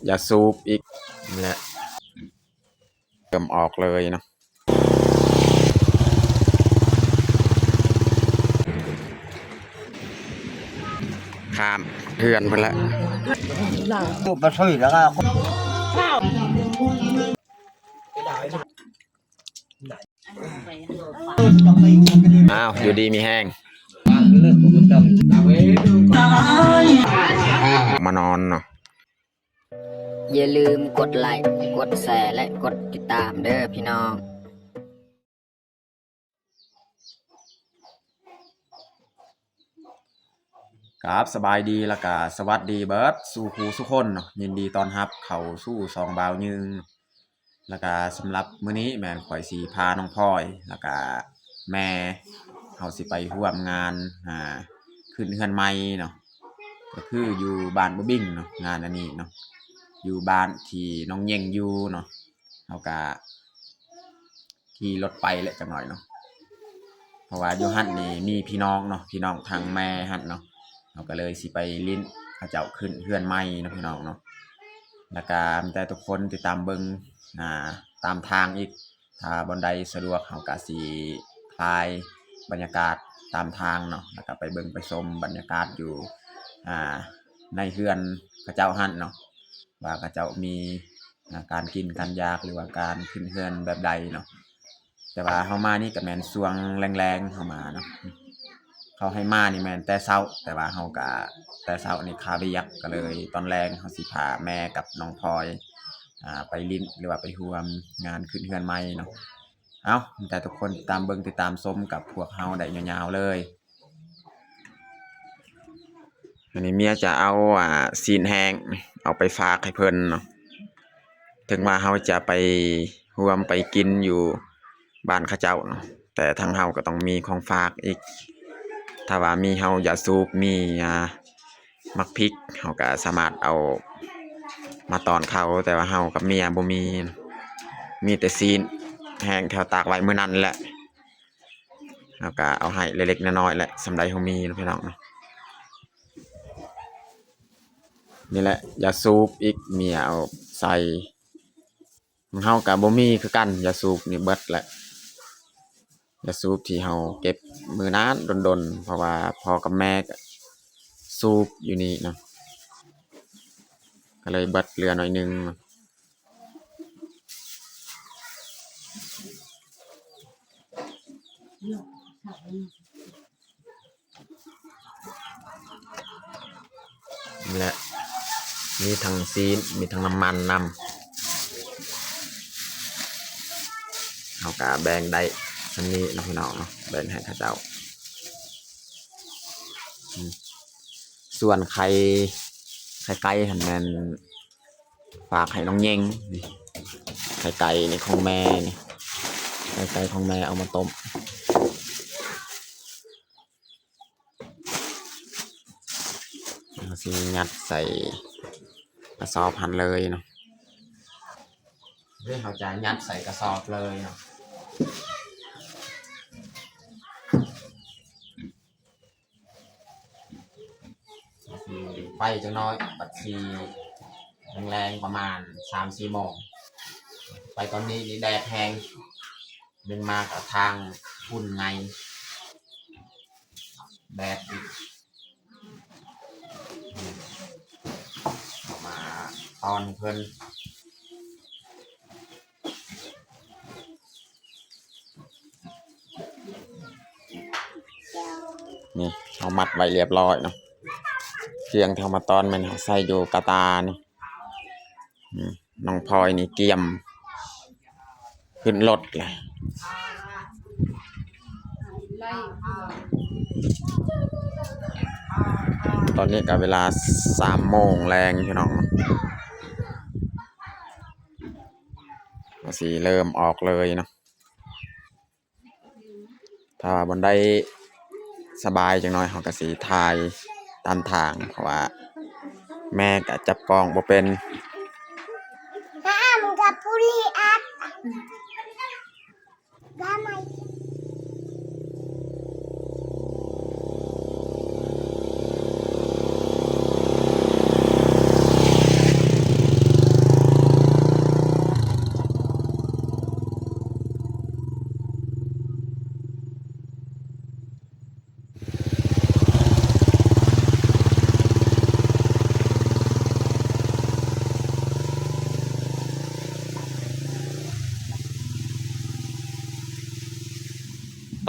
ຢາສູບອີກ ນີ້ແຫຼະ ເລີ່ມອອກເລີຍເນາະ ຂ້າມເຮືອນພຸ້ນແຫຼະ. ອ້າວ ຢູ່ດີມີແຮງ ມານອນເນາະ. ຢ່າລືມກົດໄລ້ ກົດແຊ ແລະ ກົດຕິດຕາມເດີພີ່ນ້ອງ. ກາບສະບາຍດີ ແລ້ວກະສະຫວັດດີເບິດສູ່ຄູ່ສູ່ຄົນເນາະ ຍິນດີຕ້ອນຮັບເຂົ້າສູ່ຊ່ອງບ່າວຍືງ. ແລ້ວກະສຳລັບມື້ນີ້ແມ່ນຂ້ອຍຊິພານ້ອງພອຍ ແລ້ວກະແມ່ເຮົາຊິໄປຮ່ວມງານ ອ່າ ຂຶ້ນເຮືອນໃໝ່ເນາະ ກໍຄືຢູ່ບ້ານບໍ່ບິງເນາະ ງານອັນນີ້ເນາະ ຢູ່ບ້ານທີ່ນ້ອງເຫຍ່ງຢູ່ເນາະ. ເຮົາກະຂີ່ລົດໄປແຫຼະຈັກໜ້ອຍເນາະ ເພາະວ່າຢູ່ຫັ້ນນີ້ມີພີ່ນ້ອງເນາະ ພີ່ນ້ອງທາງແມ່ຫັ້ນເນາະ ເຮົາກໍເລີຍຊິໄປຫຼິ້ນເຂົາເຈົ້າຂຶ້ນເຮືອນໃໝ່ເນາະ ພີ່ນ້ອງເນາະ. ແລ້ວກະມີແຕ່ທຸກຄົນຕິດຕາມເບິ່ງ ອ່າ ຕາມທາງອີກ ຖ້າບ່ອນໃດສະດວກເຮົາກະຊິຖ່າຍບັນຍາກາດຕາມທາງເນາະ ແລ້ວກະໄປເບິ່ງໄປຊົມບັນຍາກາດຢູ່ ອ່າ ໃນເຮືອນເຂົາເຈົ້າຫັ້ນເນາະ ວ່າເຂົາເຈົ້າມີ ອ່າ ການກິນການຢາກ ຫຼືວ່າການຂຶ້ນເຮືອນແບບໃດເນາະ. ແຕ່ວ່າເຮົາມານີ້ກໍແມ່ນຊ່ວງແລງໆ ເຮົາມາເນາະ ເຂົາໃຫ້ມານີ້ແມ່ນແຕ່ເຊົ້າ ແຕ່ວ່າເຮົາກະແຕ່ເຊົ້ານີ້ຄາວຽກ ກໍເລີຍຕອນແລງເຮົາຊິພາແມ່ກັບນ້ອງພອຍ ອ່າ ໄປຫຼິ້ນ ຫຼືວ່າໄປຮ່ວມງານຂຶ້ນເຮືອນໃໝ່ເນາະ. ເອົ້າ ມີແຕ່ທຸກຄົນຕິດຕາມເບິ່ງຕິດຕາມຊົມກັບພວກເຮົາໄດ້ຍາວໆເລີຍ. ອັນນີ້ເມຍຈະເອົາ ອ່າ ຊີ້ນແຫ້ງເອົາໄປຝາກໃຫ້ເພິ່ນເນາະ ເຖິງວ່າເຮົາຈະໄປຮ່ວມໄປກິນຢູ່ບ້ານເຂົາເຈົ້າເນາະ ແຕ່ທາງເຮົາກໍຕ້ອງມີຂອງຝາກອີກ. ຖ້າວ່າມີເຮົາຢາສູບ ມີ ອ່າ ໝາກພິກ ເຮົາກໍສາມາດເອົາມາຕ້ອນເຂົາ ແຕ່ວ່າເຮົາກັບເມຍບໍ່ມີ ມີແຕ່ຊີ້ນແຫ້ງທີ່ເຮົາຕາກໄວ້ມື້ນັ້ນແຫຼະ ເຮົາກໍເອົາໃຫ້ເລັກໆນ້ອຍໆແຫຼະ ສ່ຳໃດເຮົາມີເນາະ ພີ່ນ້ອງເນາະ. ນີ້ແຫຼະຢາສູບອີກ ເມຍເອົາໃສ່ ຂອງເຮົາກໍບໍ່ມີຄືກັນ ຢາສູບນີ້ເບິດແຫຼະ ຢາສູບທີ່ເຮົາເກັບມື້ນານດົນໆ ເພາະວ່າພໍ່ກັບແມ່ກໍສູບຢູ່ນີ້ນະ ກໍເລີຍເບິດເຫຼືອໜ້ອຍໜຶ່ງ. ແລະ ມີທັງຊີ້ນ ມີທັງນ້ຳມັນນຳ ເຮົາກະແບ່ງໄດ້ສ່ຳນີ້ເນາະ ພີ່ນ້ອງເນາະ ແບ່ງໃຫ້ເຂົາເຈົ້າ. ອືມ ສ່ວນໄຂ່ ໄຂ່ໄກ່ຫັ້ນແມ່ນ ຝາກໃຫ້ນ້ອງເຫຍ່ງ ນີ້ ໄຂ່ໄກ່ນີ້ຂອງແມ່ນີ້ ໄຂ່ໄກ່ຂອງແມ່ເອົາມາຕົ້ມ ເຮົາຊິຍັດໃສ່ກະສອບຫັ້ນເລີຍເນາະ ເຮົາຈະຍັດໃສ່ກະສອບເລີຍເນາະ. ໄປຈັກໜ້ອຍ ບັດຊິແລງໆ ປະມານສາມສີ່ໂມງ ໄປຕອນນີ້ນີ້ແດດແຮງ ດຶງມາກະທາງຝຸ່ນໃນ ແດດອີກ ເອົາມາຕ້ອນເພິ່ນ. ນີ້ ເຮົາມັດໄວ້ລຽບລ້ອຍເນາະ ເຄື່ອງທີ່ເຮົາມາຕ້ອນແມ່ນເຮົາໃສ່ຢູ່ກະຕ່ານີ້. ອືມ ນ້ອງພອຍນີ້ກຽມຂຶ້ນລົດແລ້ວ ຕອນນີ້ກໍເວລາສາມໂມງແລງ ພີ່ນ້ອງ ກໍຊິເລີ່ມອອກເລີຍເນາະ. ຖ້າວ່າບ່ອນໃດສະບາຍຈັກໜ້ອຍ ເຮົາກໍຊິຖ່າຍຕາມທາງ ເພາະວ່າແມ່ກໍຈັບກ້ອງບໍ່ເປັນ.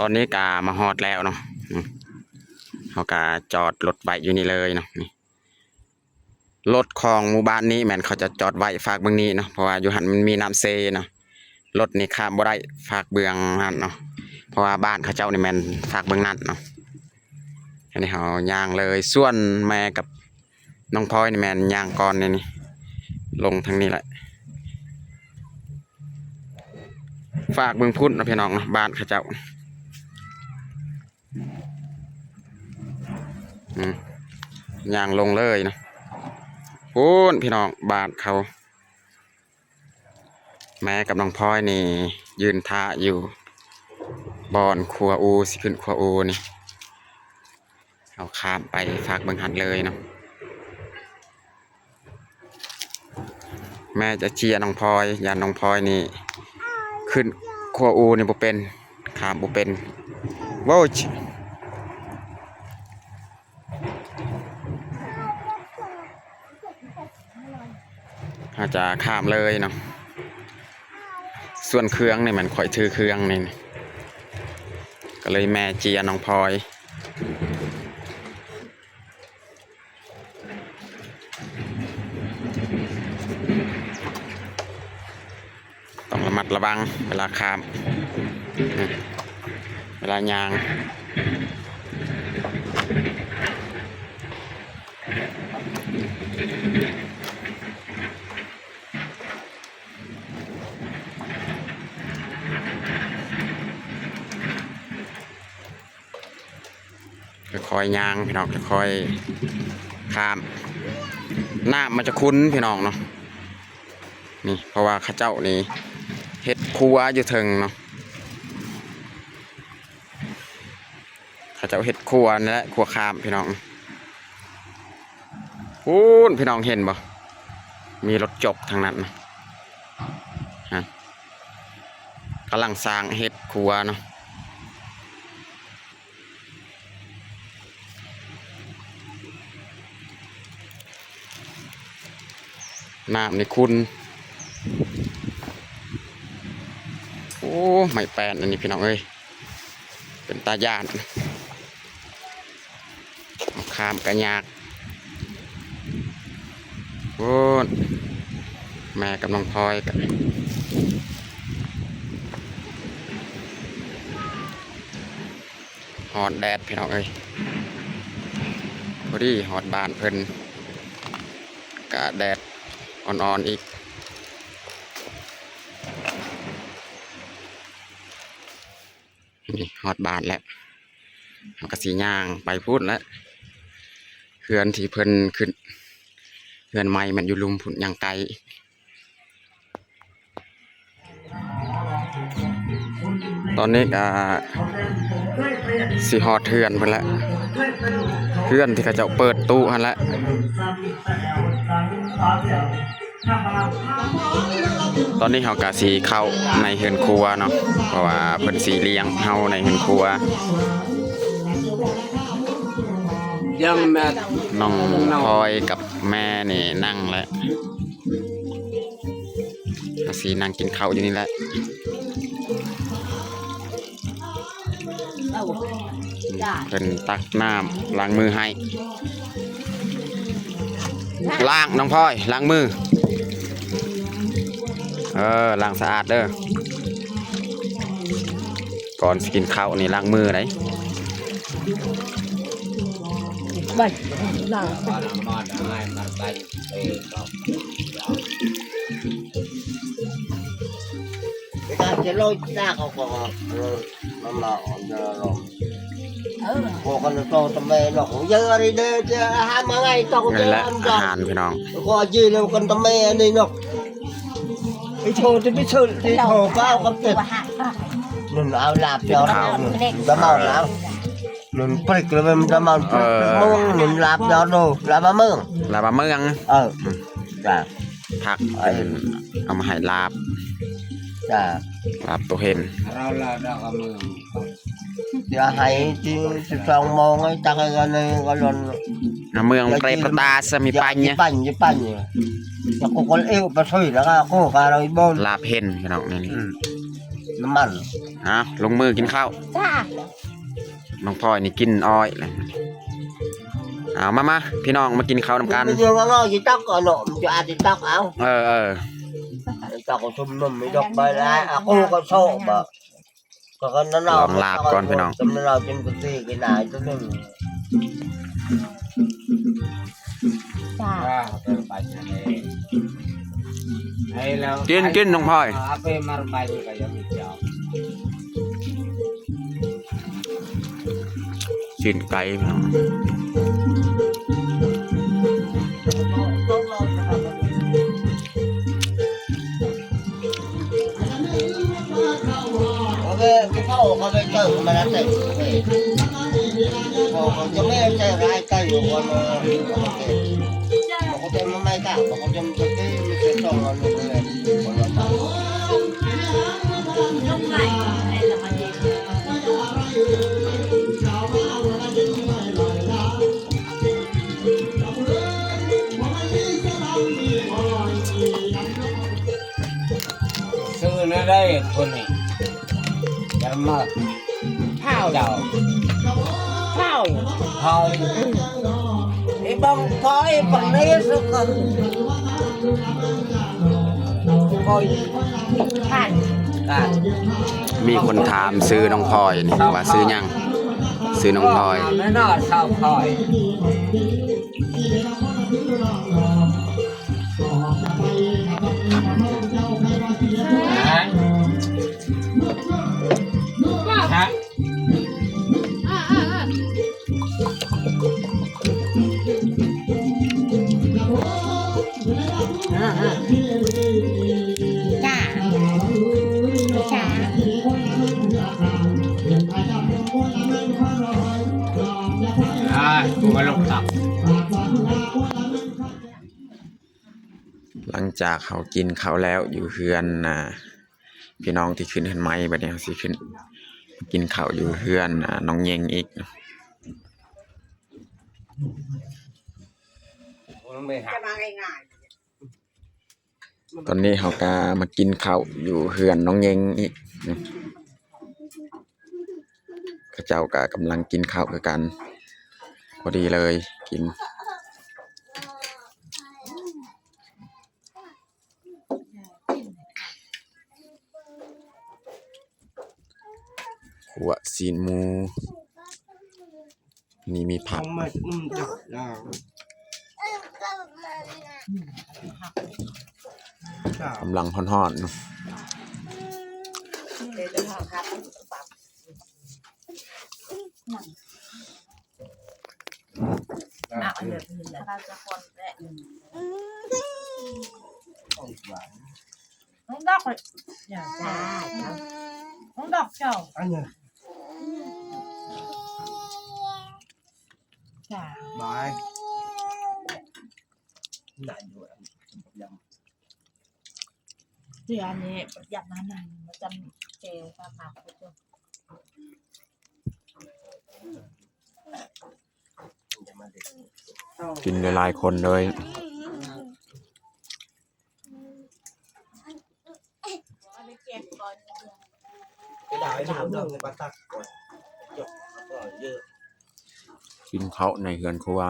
ຕອນນີ້ກະມາຮອດແລ້ວເນາະ ອືມ ເຮົາກະຈອດລົດໄວ້ຢູ່ນີ້ເລີຍເນາະ ນີ້ ລົດຂອງໝູ່ບ້ານນີ້ແມ່ນເຂົາຈະຈອດໄວ້ຟາກເບື້ອງນີ້ເນາະ ເພາະວ່າຢູ່ຫັ້ນມັນມີນ້ຳເຊເນາະ ລົດນີ້ຂ້າມບໍ່ໄດ້ຟາກເບື້ອງນັ້ນເນາະ ເພາະວ່າບ້ານເຂົາເຈົ້ານີ້ແມ່ນຟາກເບື້ອງນັ້ນເນາະ. ອັນນີ້ເຮົາຍ່າງເລີຍ ສ່ວນແມ່ກັບນ້ອງພອຍນີ້ແມ່ນຍ່າງກ່ອນນີ້ ນີ້ ລົງທາງນີ້ແຫຼະ ຟາກເບື້ອງພຸ້ນເນາະ ພີ່ນ້ອງເນາະ ບ້ານເຂົາເຈົ້າ ອືມ ຍ່າງລົງເລີຍນະ ພຸ້ນ ພີ່ນ້ອງ ບ້ານເຂົາ. ແມ່ກັບນ້ອງພອຍນີ້ຢືນຖ້າຢູ່ບ່ອນຂົວອູ ຊິຂຶ້ນຂົວອູນີ້ ເຮົາຂ້າມໄປຟາກເບື້ອງຫັ້ນເລີຍເນາະ. ແມ່ຈະເຈຍນ້ອງພອຍ ຢ້ານນ້ອງພອຍນີ້ຂຶ້ນຂົວອູນີ້ບໍ່ເປັນ ຂ້າມບໍ່ເປັນ ໂວ້ຍ. ເຮົາຈະຂ້າມເລີຍເນາະ ສ່ວນເຄື່ອງນີ້ແມ່ນຂ້ອຍຖືເຄື່ອງນີ້ ກະເລີຍແມ່ເຈຍນ້ອງພອຍ ຕ້ອງລະມັດລະວັງເວລາຂ້າມ ເວລາຍ່າງ ຄ່ອຍໆຍ່າງພີ່ນ້ອງ ຄ່ອຍໆຂ້າມ ນ້ຳມັນຈະຂຸ່ນພີ່ນ້ອງເນາະ ນີ້ ເພາະວ່າເຂົາເຈົ້ານີ້ເຮັດຂົວຢູ່ເທິງເນາະ ເຂົາເຈົ້າເຮັດຂົວນີ້ແຫຼະ ຂົວຂ້າມພີ່ນ້ອງ ພຸ້ນ ພີ່ນ້ອງເຫັນບໍ່ ມີລົດຈົກທາງນັ້ນ ຮະ ກຳລັງສ້າງເຮັດຂົວເນາະ. ນ້ຳນີ້ຂຸ່ນ ໂອ້ ໄມ້ແປ້ນອັນນີ້ພີ່ນ້ອງເອີຍ ເປັນຕາຢ້ານ ຂ້າມກະຍາກ ໂອ້ ແມ່ກັບນ້ອງພອຍກະ ຮ້ອນແດດພີ່ນ້ອງເອີຍ ພໍດີຮອດບ້ານເພິ່ນ ກະແດດອ່ອນໆອີກ ນີ້ຮອດບ້ານແລ້ວ ເຮົາກະຊິຍ່າງໄປພຸ້ນແຫຼະ ເຮືອນທີ່ເພິ່ນຂຶ້ນ ເຮືອນໃໝ່ແມ່ນຢູ່ລຸ່ມພຸ້ນ ຍັງໄກ. ຕອນນີ້ກະຊິຮອດເຮືອນເພິ່ນແລ້ວ ເຮືອນທີ່ເຂົາເຈົ້າເປີດຕູ້ຫັ້ນແຫຼະ ຕອນນີ້ເຮົາກະຊິເຂົ້າໃນເຮືອນຄົວເນາະ ເພາະວ່າເພິ່ນຊິລ້ຽງເຮົາໃນເຮືອນຄົວ ຍັງແມ່ນ ນ້ອງພອຍກັບແມ່ນີ້ນັ່ງແລ້ວ ເຮົາຊິນັ່ງກິນເຂົ້າຢູ່ນີ້ແຫຼະ ເພິ່ນຕັກນ້ຳລ້າງມືໃຫ້ ລ້າງ ນ້ອງພອຍ ລ້າງມື ເອີ ລ້າງສະອາດເດີ ກ່ອນຊິກິນເຂົ້ານີ້ລ້າງມືໄດ໋ ໄປ ລ້າງ ນີ້ແຫຼະອາຫານພີ່ນ້ອງ ລາບມາເມືອງ ລາບມາເມືອງ ເອີ ຜັກເພິ່ນເອົາມາໃຫ້ລາບ ລາບໂຕເຫັນ ລາບເຫັນພີ່ນ້ອງນີ້ ອືມ ນ້ຳມັນ ຮະ ລົງມືກິນເຂົ້າ ຈ້າ ນ້ອງພອຍນີ້ກິນອ້ອຍແຫຼະ. ເອົາ ມາ ມາ ພີ່ນ້ອງ ມາກິນເຂົ້ານຳກັນ. ມັນຊິຕັກເອົາເນາະ ມັນຈະອາດຊິຕັກເອົາ. ເອີ ເອີ ຕັກເອົາຊຸມນົມ ມີດອກໃບຫຼາຍ ອາ ກູກໍຊອບ ກໍ ກໍນັ້ນເນາະ ລອງລາບກ່ອນ ພີ່ນ້ອງ. ຈຳເນາະ ກິນກະຕິກິນອາຍຕົວໜຶ່ງ. ຈ້າ ກິນ ກິນ ນ້ອງພອຍ. ຊີ້ນໄກ່ ພີ່ນ້ອງ. ຊື່ແນວໃດຄົນນີ້? ຈະມາ ພ້າວ ເຈົ້າ ພ້າວ ພ້າວ ອືມ ອີບັງພອຍ ບັງເນສກັນ ພອຍ ຜ່ານ ຜ່ານ. ມີຄົນຖາມຊື່ນ້ອງພອຍນີ້ວ່າຊື່ຫຍັງ? ຊື່ນ້ອງພອຍ ແມ່ນເນາະ ສາວພອຍ. ຫຼັງຈາກເຮົາກິນເຂົ້າແລ້ວຢູ່ເຮືອນ ອ່າ ພີ່ນ້ອງທີ່ຂຶ້ນເຮືອນໃໝ່ ບັດນີ້ເຮົາຊິຂຶ້ນກິນເຂົ້າຢູ່ເຮືອນ ອ່າ ນ້ອງເຫຍົງອີກ. ຕອນນີ້ເຮົາກະມາກິນເຂົ້າຢູ່ເຮືອນນ້ອງເຫຍົງອີກ. ເຂົາເຈົ້າກະກຳລັງກິນເຂົ້າຄືກັນ ພໍດີເລີຍກິນ. ຂົ້ວຊີ້ນໝູ ນີ້ມີຜັກ ກຳລັງຮ້ອນໆ. ບາຍ. ເດ ອັນນີ້ຢາກມານັ່ງມາຈຳແຈ່ວປາຜັກ. ກິນຫຼາຍໆຄົນເລີຍ. ກິນເຂົ້າໃນເຮືອນຄົວ.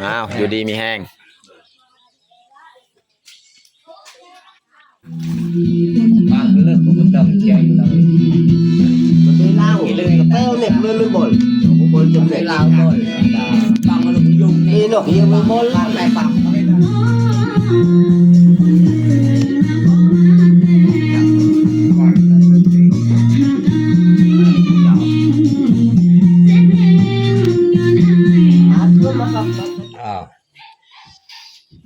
ອ້າວ ຢູ່ດີມີແຮງ. ອ້າວ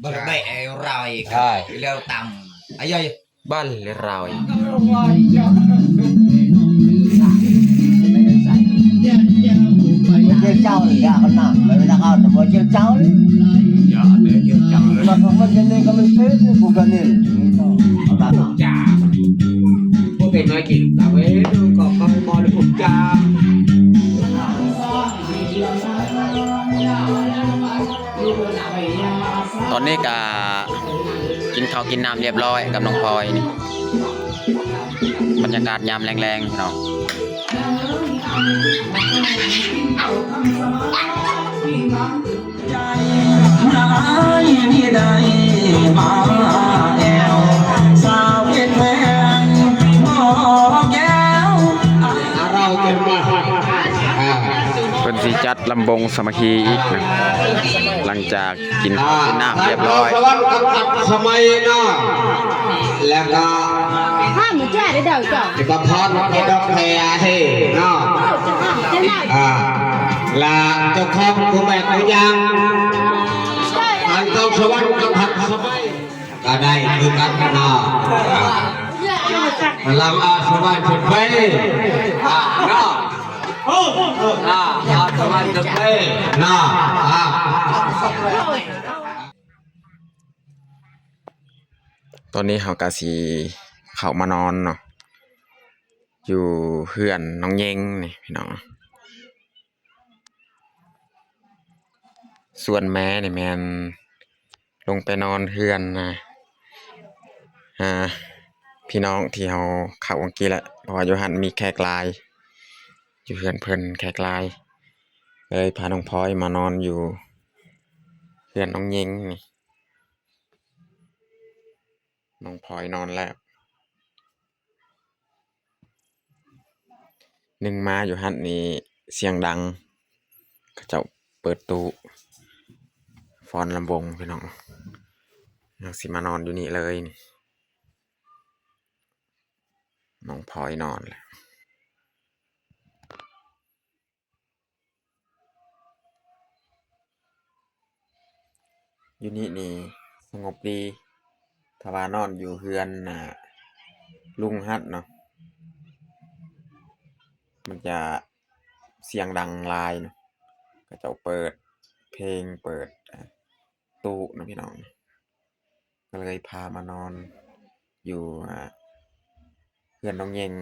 ບາລະໄບເອວຣາຍ ໃຊ່ ແລ້ວຕຳ ອາຍອຍ ບາລະໄບ. Chao, ya, kena. Dah kau nak buat chao. Ya, ada je chao. Nak kau macam ni, kami sendiri bukan ni. Pecah. Bukan lagi. Tapi tu kau, kau mau pecah. ຕອນນີ້ກະກິນເຂົ້າກິນນ້ຳລຽບລ້ອຍກັບນ້ອງພອຍນີ້ ບັນຍາກາດຍາມແລງໆ ພີ່ນ້ອງ. ເພິ່ນຊິຈັດລຳວົງສາມັກຄີອີກນະ ຫຼັງຈາກ ກິນເຂົ້າກິນນ້ຳລຽບລ້ອຍ. ສະໄໝເນາະ ແລ້ວກໍ ຫ້າມແຈໄດ້ເດີເຈົ້າ ກະພອນ ດອກແຄເນາະ ອ່າ ລະເຈົ້າຂອງຜູ້ແມ່ຜູ້ຍ່າງ ອັນຕ້ອງສະຫວັນກັບທັນສະໄໝ ກໍໄດ້ຄືກັນເນາະ ອ່າ ລຳອາສະຫວັນຂຶ້ນໄປ ອ່າ ເນາະ. ຕອນນີ້ເຮົາກະຊິເຂົ້າມານອນເນາະ ຢູ່ເຮືອນນ້ອງເຢັງນີ້ພີ່ນ້ອງ. ສ່ວນແມ່ນີ້ແມ່ນລົງໄປນອນເຮືອນ ອ່າ ພີ່ນ້ອງທີ່ເຮົາເຂົ້າອັງກິດແຫຼະ ເພາະວ່າຢູ່ຫັ້ນມີແຂກຫຼາຍ ຢູ່ເຮືອນເພິ່ນແຂກຫຼາຍ ເລີຍພານ້ອງພອຍມານອນຢູ່ເຮືອນນ້ອງເຢັງນີ້. ນ້ອງພອຍນອນແລ້ວ. ໜຶ່ງມາຢູ່ຫັ້ນນີ້ສຽງດັງ ເຂົາເຈົ້າເປີດຕູ້ຟ້ອນລຳວົງພີ່ນ້ອງ. ເຮົາຊິມານອນຢູ່ນີ້ເລີຍນີ້ ນ້ອງພອຍນອນແລ້ວ. ຢູ່ນີ້ນີ້ສະຫງົບດີ ຖ້າວ່ານອນຢູ່ເຮືອນ ອ່າ ລຸງຮັດເນາະ ມັນຈະສຽງດັງຫຼາຍເນາະ ເຂົາເຈົ້າເປີດເພງ ເປີດຕູ້ເນາະພີ່ນ້ອງ. ກໍເລີຍພາມານອນຢູ່ ອ່າ ເຮືອນນ້ອງເຢັງ